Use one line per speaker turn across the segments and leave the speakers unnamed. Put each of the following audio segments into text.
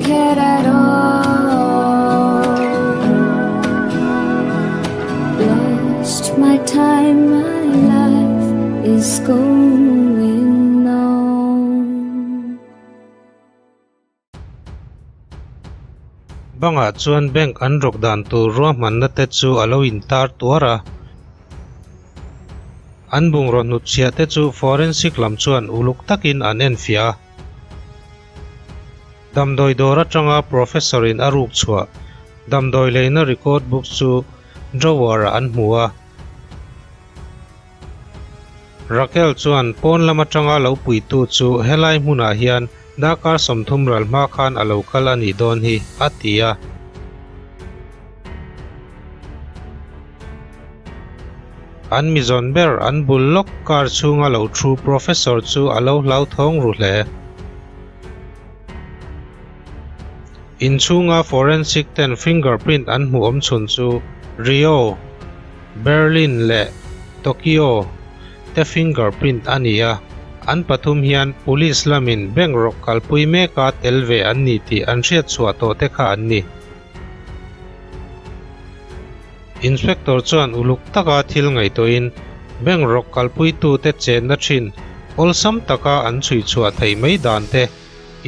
cared at all. Lost my time, my life is going on.
Bangah chuan bank an rawk dan tur ruahmanna te chu a lo intar tuar a. An bungraw hnutchhiah te chu forensic lam chuan uluk takin an enfiah a. Damdawi dawr atanga Professor in a ruk chhuah damdawi leina record book chu drawer ah an hmu a. Raquel chuan pawn lam atanga lo puitu chu helai hmunah hian darkar 30 ral hma khan a lo kal a nih dawn hi, a ti a. An mizawn ber an bul lawk car chhunga lo thu Professor chu a lo hlauthawng ru hle. Inchhunga forensic ten fingerprint an hmuh awm chhun chu Rio, Berlin leh Tokyo te fingerprint a ni a, an pathum hian police lamin bank rawk kalpui meka tel ve an ni tih an hriatchhuah tawh te kha an ni. Inspector chuan uluk taka thil ngaihtuahin bank rawk kalpuitute chenna thin awlsam taka an chhuichhuah theih mai dan te,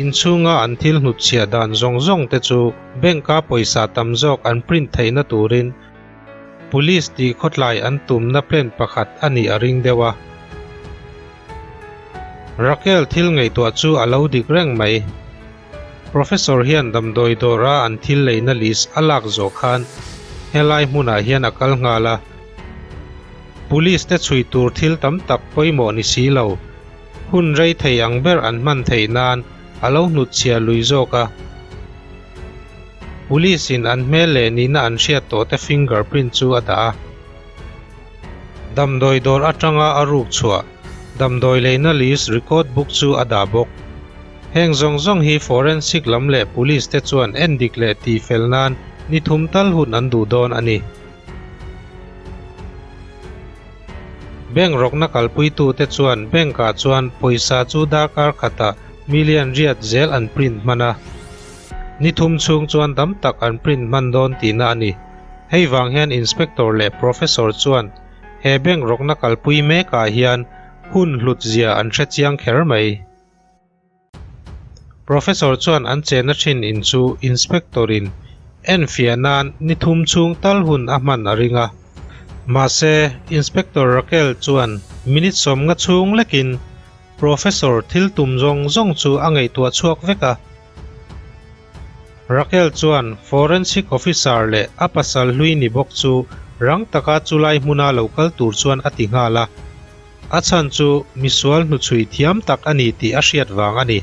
inchhunga an thil hnutchhiah dan zawng zawng te chu bank-a pawisa tam zawk an print theihna turin police tih khawtlai an tumna plan pakhat a nih a ring deuh a. Raquel thil ngaihtuah chu a lo dik reng mai. Professor hian damdawi dawra an thil leina list a lak zawh khan helai hmunah hian a kal nghal a. Police te chhui tur thil tam tak pawimawh ni si lo, hun rei thei ang ber an hman theih nan a lo hnutchhiah lui zawk a. Police in an hmel leh nihna an hriat tawh te fingerprint chu a dah a. Damdawi dawr atanga a ruk chhuah damdawi leina list record book chu a dah bawk. Heng zawng zawng hi forensic lam leh police te chuan endik leh tihfel nan ni thum tal hun an duh dawn a ni. Bank rawkna kalpuitute chuan bank ah chuan pawisa chu darkar khatah million riat zel an print hman a. Ni thum chhung chuan tam tak an print hman dawn tihna a ni. Hei vang hian inspector leh professor chuan he bank rawkna kalpui mekah hian hun hlut zia an hre chiang kher mai. Professor chuan an chenna thin in chu inspector in enfiah nan ni thum chhung tal hun a hman a ring a. Mahse, Inspector Raquel chuan minute 50 chhung lekin Professor thil tum zawng zawng chu a ngaihtuah chhuak vek a. Raquel chuan forensic officer leh a pasal hlui ni bawk chu rang taka chulai hmuna lo kal tur chuan a ti nghal a. A chhan chu misual hnuchhui thiam tak a ni tih a hriat vang a ni.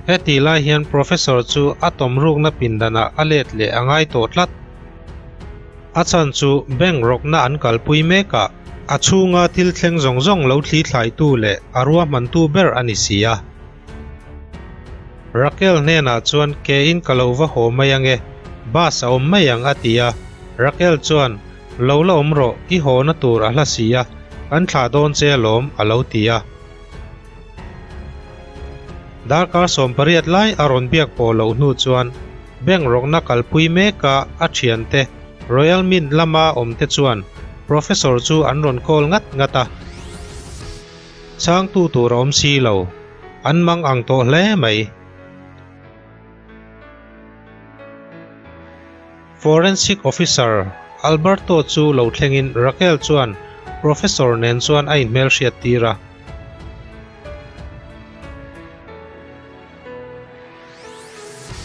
Heti lai hian Professor chu a tawmrukna pindanah a let leh a ngai tawh tlat. A chhan chu bank rawkna an kalpui mekah a chhunga thil thleng zawng zawng lo thli thlaitu leh a ruahmantu ber a ni si a. Raquel hnenah chuan ke in ka lo va haw mai ange, bus a awm mai ang a ti a. Raquel chuan Lo la awm rawh, i hawna tur a hla si a, kan thlah dawn che alawm, a lo ti a. Darkar 18 lai a rawn biak pawh loh hnu chuan bank rawkna kalpui meka a thiante Royal Mint lama awmte chuan Professor chu an rawn call ngat ngat a. Chhangtu tur a awm si lo, an mang ang tawh hle mai. Forensic Officer Alberto chu lo thlengin Raquel chuan Professor nen chuan a inhmelhriat tir a.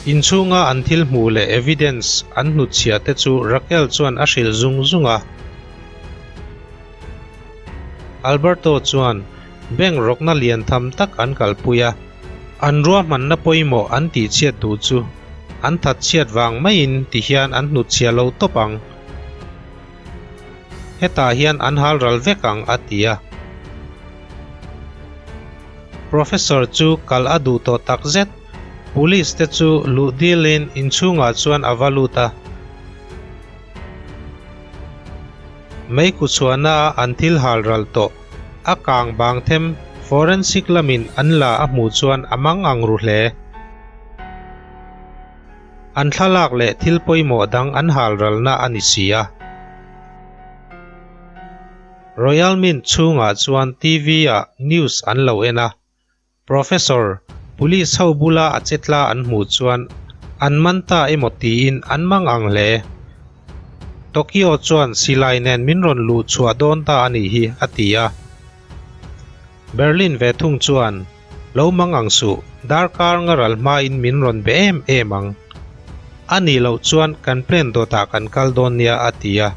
Inchhunga an thil hmuh leh evidence an hnutchhiah te chu Raquel chuan a hrilh zung zung a. Alberto chuan bank rawkna lian tham tak an kalpui a, an ruahmanna pawimawh an tihchhiat duh chu an thatchhiat vang maiin tihian an hnutchhiah lo tawp ang. Hetah hian an hal ral vek ang a ti a. Professor chu kal a duh tawh takzet, police te chu luh dilin inchhungah chuan a va lut a. Mei kuchhuahna a an thil hal ral tawh a kang bang them forensic lamin an la a hmuh chuan a mang ang ru hle. An thlalak leh thil pawimawh dang an halralna a ni si a. Royal Mint chhungah chuan TV-ah news an lo en a. Professor, Police ho bula a chetla an hmuh chuan an man ta emaw tiin an mang ang hle. Tokyo chuan silai nen min rawn luh chhuah dawn ta a nih hi, a ti a. Berlin ve thung chuan, Lo mang ang suh, darkar ngaral hmain min rawn be em em ang. A nih loh chuan kan plane dawtah kan kal dawn nia, a ti a.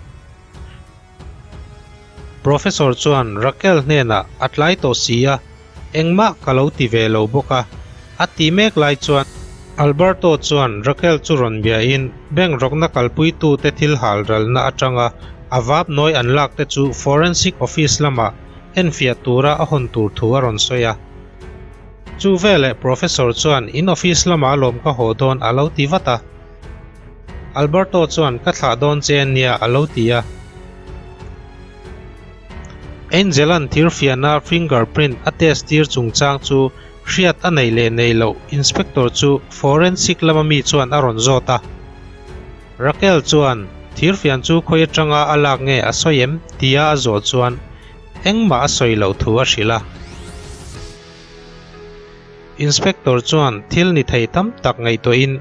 Professor chuan Raquel hnenah a tlai tawh si a, engmah ka lo ti ve lo bawk a, a tih mek lai chuan Alberto chuan Raquel chu rawn biain bank rawkna kalpuitute thil halralna atanga a vap nawi an lak te chu forensic office lamah enfiah tura a hawn tur thu a rawn sawi a. Chu veleh Professor chuan in office lamah lawm ka haw dawn a lo ti vat a. Alberto chuan ka thlah dawn che ania a lo ti a. Angel-a'n thirfiahna fingerprint a test tir chungchang chu hriat a nei leh nei loh inspector chu forensic lama mi chuan a rawn zawt a. Raquel chuan thirfian chu khawi atanga a lak nge a sawi em tia a zawh chuan engmah a sawi loh thu a hrilh a. Inspector chuan thil ni thei tam tak ngaihtuahin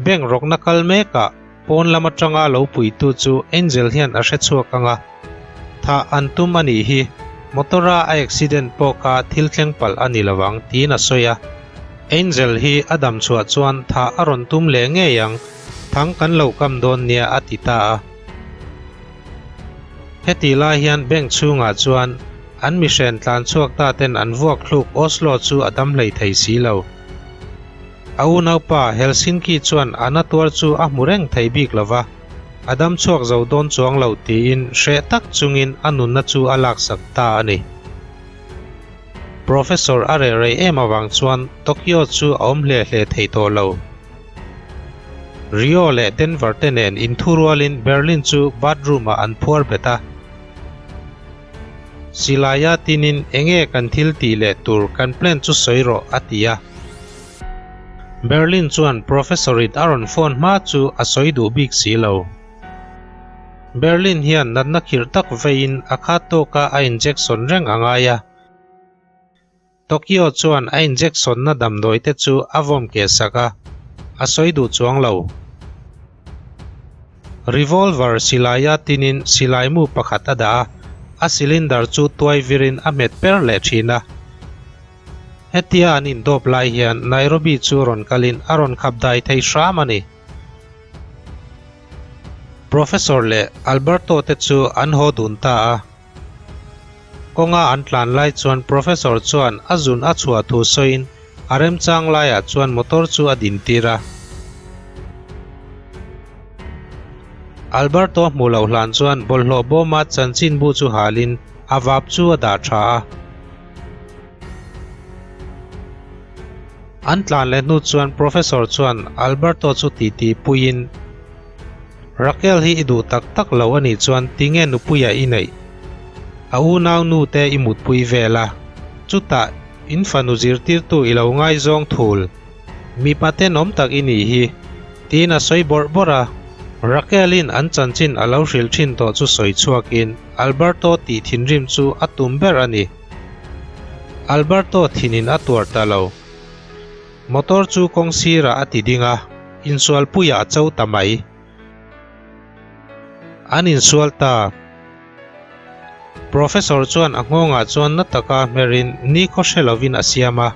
bank rawkna kal mekah pawn lam atanga lo puitu chu Angel hian a hre chhuak ang a, thah an tum a nih hi, motor-a a accident pawh kha thil thleng palh a ni lovang tiin a sawi a. Angel hi a dam chhuah chuan thah a rawn tum leh ngei ang, thang kan lo kam dawn nia a ti ta a. Heti lai hian bank chhungah chuan an mihren tlan chhuak ta ten an vuak thluk Oslo chu a dam hlei thei si lo. A unaupa Helsinki chuan a na tuar chu a hmu reng thei bik lo va, a dam chhuak zo dawn chuang lo tiin hreh tak chungin a nunna chu a laksak ta a ni. Professor a reh rei em avang chuan Tokyo chu a awm hle hle thei tawh lo. Rio leh Denver te nen inthurualin Berlin chu bathroom-ah an phuar bet a. Silaia tinin enge kan thil tih leh tur kan plan chu sawi rawh a ti a. Berlin chuan Professor-in a rawn phone hma chu a sawi duh bik si lo. Berlin hian natna khirh tak veiin a khat tawka a injection reng a ngai a. Tokyo chuan a injection-na damdawi te chu a vawm keh sak a, a sawi duh chuang lo. Revolver silaia tinin silai mu pakhat a dah a, a cylinder chu tuai virin a hmet per leh thin a. Hetia an indawp lai hian Nairobi chu rawn kalin a rawn khap dai thei hram a ni. Professor leh Alberto te chu an haw dun ta a. Kawnga an tlan lai chuan Professor chuan a zun a chhuah thu sawiin a remchang laiah chuan motor chu a dintir a. Alberto hmuh loh hlan chuan bawlhhlawh bawma chanchinbu chu halin a vap chu a dah tha a. An tlan leh hnu chuan Professor chuan Alberto chu titi puiin, Raquel hi i duh tak tak lo a nih chuan tinge nupuia i neih? A unau nu te i mutpui vel a, chutah in fanu zirtirtu i lo ngaizawng thul. Mipa tenawm tak i nih hi, tiin a sawi bawrh bawrh a. Raquel-in an chanchin a lo hrilh thin tawh chu sawi chhuakin Alberto tih thinrim chu a tum ber a ni. Alberto thinin a tuar ta lo. Motor chu kawng sirah a ti ding a, insualpuiah a cho ta mai. An insual ta. Professor chuan a nghawngah chuan na taka hmerin nikhaw hre lovin a siam a.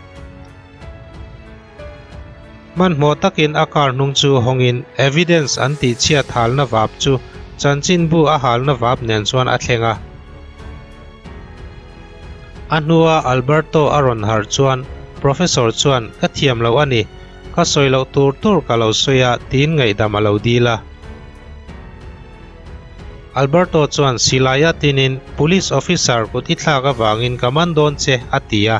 Hmanhmawh takin a car hnung chu hawngin evidence an tihchhiat halna vap chu chanchinbu a halna vap nen chuan a thleng a. A hnua Alberto a rawn harh chuan Professor chuan ka thiam loh a ni, ka sawi loh tur tur ka lo sawi a tiin ngaihdam a lo dil a. Alberto chuan silaia tinin Police officer kut i thlak avangin ka man dawn che a ti a.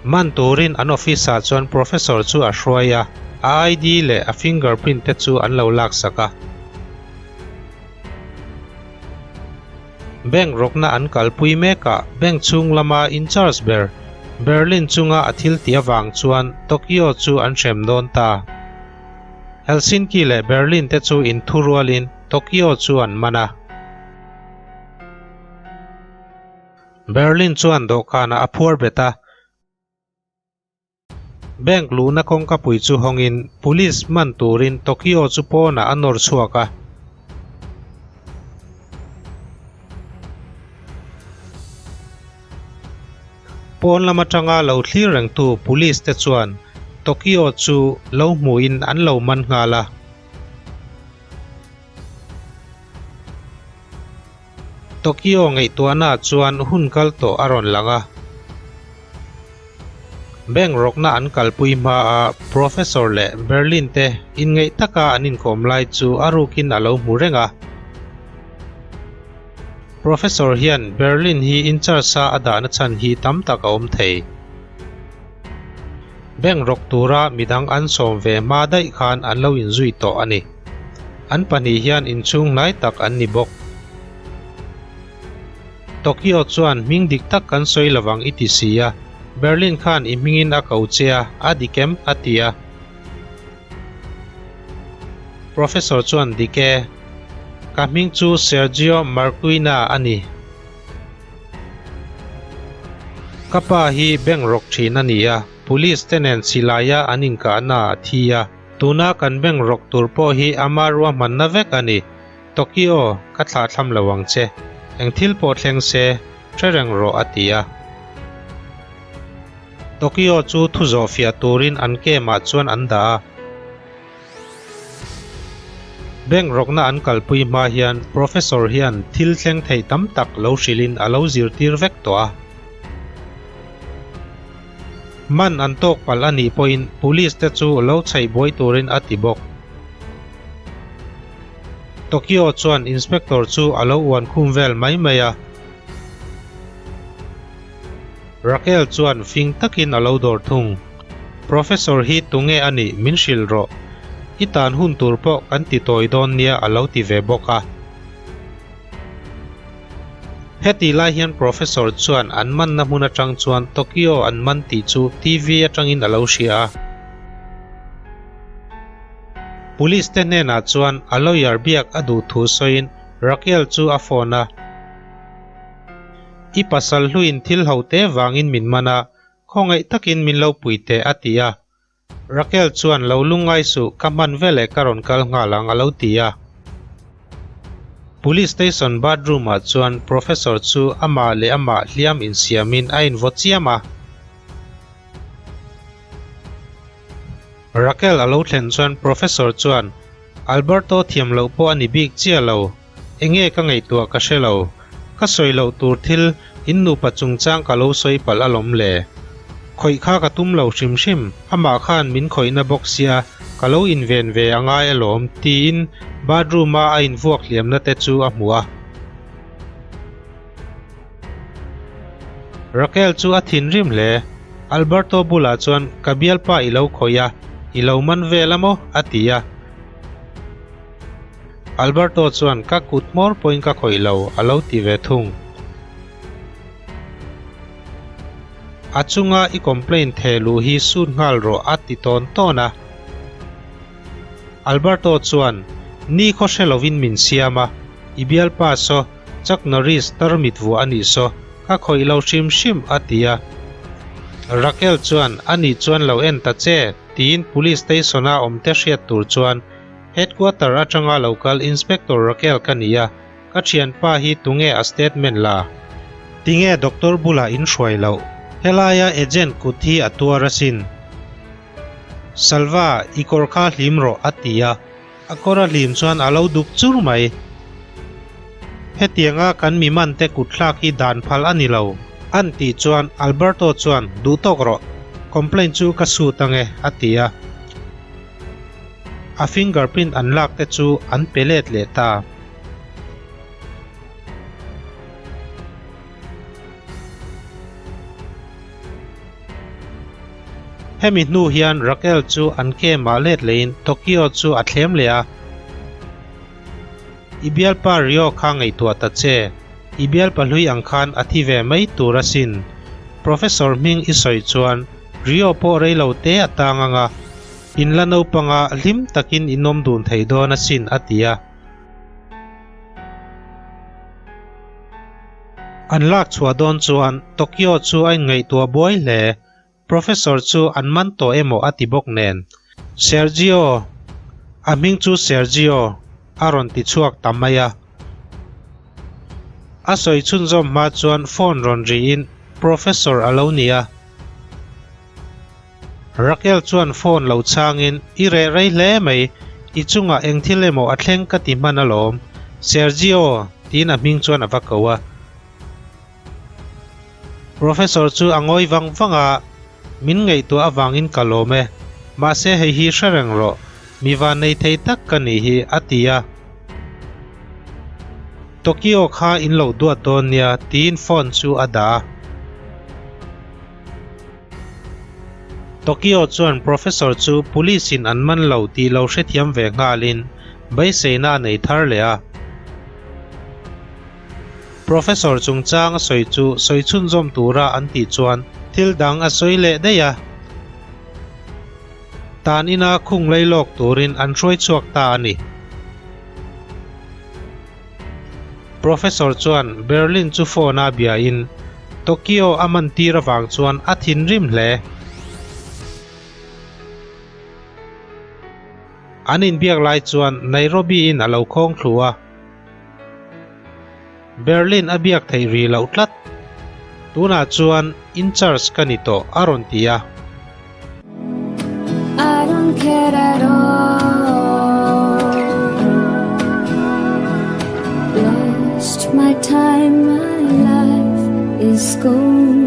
Man turin an office ah chuan Professor chu a hruai a, a ID leh a fingerprint te chu an lo laksak a. Bank rawkna an kalpui mekah bank chhung lama in charge ber Berlin chunga a thil tih avang chuan Tokyo chu an hrem dawn ta. Helsinki leh Berlin te chu inthurualin Tokyo chu an man a. Berlin chuan dawhkanah a phuar bet a. Bank luhna kawngkapui chu hawngin police man turin Tokyo chu pawnah a nawr chhuak a. Pawn lam atanga lo thlir rengtu police te chuan Tokyo chu lo hmuhin an lo man nghal a. Tokyo ngaihtuahnaah chuan hun kal tawh a rawn lang a. Bank rawkna an kalpui hma a Professor leh Berlin te inngeih taka an inkawm lai chu a rukin a lo hmu reng a. Professor hian Berlin hi in charge a a dahna chhan hi tam tak a awm thei. Bank rawk tura midang an sawm ve hma daih khan an lo inzui tawh a ni. An pahnih hian inchhung hnai tak an ni bawk. Tokyo chuan hming dik tak kan sawi lovang i ti si a, Berlin khan i hmingin a ko che a, a dik em? a ti a. Professor chuan dik e. Ka hming chu Sergio Marquina a ni. Ka pa hi bank rawk thin a ni a, police te nen silaia an inkahna a thi a. Tuna kan bank rawk tur pawh hi ama ruahmanna vek a ni. Tokyo, ka thlah thlam lo ang che. Eng thil pawh thleng se, hre reng rawh a ti a. Tokyo chu thu zawh fiah turin an camp-ah chuan an dah a. Bank rawkna an kalpui hma hian Professor hian thil thleng thei tam tak lo hrilhin a lo zirtir vek tawh a. Man an tawk palh a nih pawhin police te chu lo chhaih buai turin a ti bawk. Tokyo chuan inspector chu a lo uan khum vel mai mai a. Raquel chuan fing takin a lo dawr thung. Professor hi tunge a nih min hrilh rawh. I tan hun tur pawh kan ti tawi dawn nia a lo ti ve bawk a. Heti lai hian Professor chuan an manna hmun atang chuan Tokyo an man tih chu TV atangin a lo hria a. Police te hnenah chuan a lawyer biak a duh thu sawiin Raquel chu a phone a. I pasal hluin thil ho te vangin min man a, khawngaih takin min lo pui teh a ti a. Raquel chuan lo lungngai suh ka hman veleh ka rawn kal nghal ang a lo ti a. Police station bathroom ah chuan Professor chu amah leh amah hliam insiamin a invaw chiam a. Raquel a lo thlen chuan Professor chuan Alberto thiam loh pawh a ni bik chiah lo, enge ka ngaihtuah ka hre lo, ka sawi loh tur thil in nupa chungchang ka lo sawi palh alawm le. Khawih kha ka tum lo hrim hrim, amah khan min khawihna bawk sia ka lo inven ve a ngai alawm tiin bathroom a a invuak hliamna te chu a hmu a. Raquel chu a thinrim hle. Alberto bulah chuan ka bialpa i lo khawih a, i lo man vel a maw? a ti a. Alberto chuan ka kut hmawr pawhin ka khawih lo a lo ti ve thung. A chunga i complaint theh luh hi sut nghal rawh a ti tawn tawn a. Alberto chuan ni khaw hre lovin min siam a, i bialpa saw Chuck Norris tarmit vuah a nih saw, ka khawih lo hrim hrim a ti a. Raquel chuan a nih chuan lo en ta che tiin police station a awm te hriat tur chuan headquarter atanga lo kal Inspector Raquel ka ni a, ka thianpa hi tunge a statement la? Tinge doctor bulah in hruai loh? Helaia agent kut hi a tuar asin. Salva, i kawr kha hlim rawh a ti a. A kawr a hlim chuan a lo duk chur mai. Hetianga kan mi man te kut thlak hi dan phal a ni lo. An tih chuan Alberto chuan duh tawk rawh, complaint chu ka sut ange a ti a. A fingerprint an lak te chu an pe let leh ta. Hemi hnu hian Raquel chu an camp-ah let lehin Tokyo chu a thlem leh a. I bialpa Rio kha ngaihtuah ta che, i bialpa hlui ang khan a thi ve mai tur asin. Professor hming i sawi chuan Rio pawh rei lo te a tang ang a, in la naupanga hlim takin in awm dun thei dawn asin a ti a. An lak chhuah dawn chuan Tokyo chu a inngaihtuah buai hle. Professor chu an man tawh emaw a ti bawk nen. Sergio! A hming chu Sergio! a rawn ti chhuak ta mai a. A sawi chhunzawm hma chuan phone rawn riin Professor a lo ni a. Raquel chuan phone lo chhangin, I reh rei hle mai, i chungah eng thil emaw a thleng ka ti hman alawm, Sergio! tiin a hming chuan a va ko a. Professor chu a ngawi vang vang a, Min ngaihtuah avangin ka lawm e, mahse hei hi hre reng rawh, mi van nei thei tak ka nih hi, a ti a. Tokyo kha in lo duat dawn nia, tiin phone chu a dah a. Tokyo chuan Professor chu police in an man lo tih lo hrethiam ve nghalin beiseina a nei thar leh a. Professor chungchang a sawi chu sawi chhunzawm tura an tih chuan thil dang a sawi leh daih a. Tan ina khung lei lawk turin an hruai chhuak ta a ni. Professor chuan Berlin chu phone a biain Tokyo a man tir avang chuan a thinrim hle. An inbiak lai chuan Nairobi in a lo khawng thlu a. Berlin a biak theih rih loh tlat. Tunah chuan in charge ka ni tawh a rawn ti a.
I don't care at all Lost my time, my life is gone.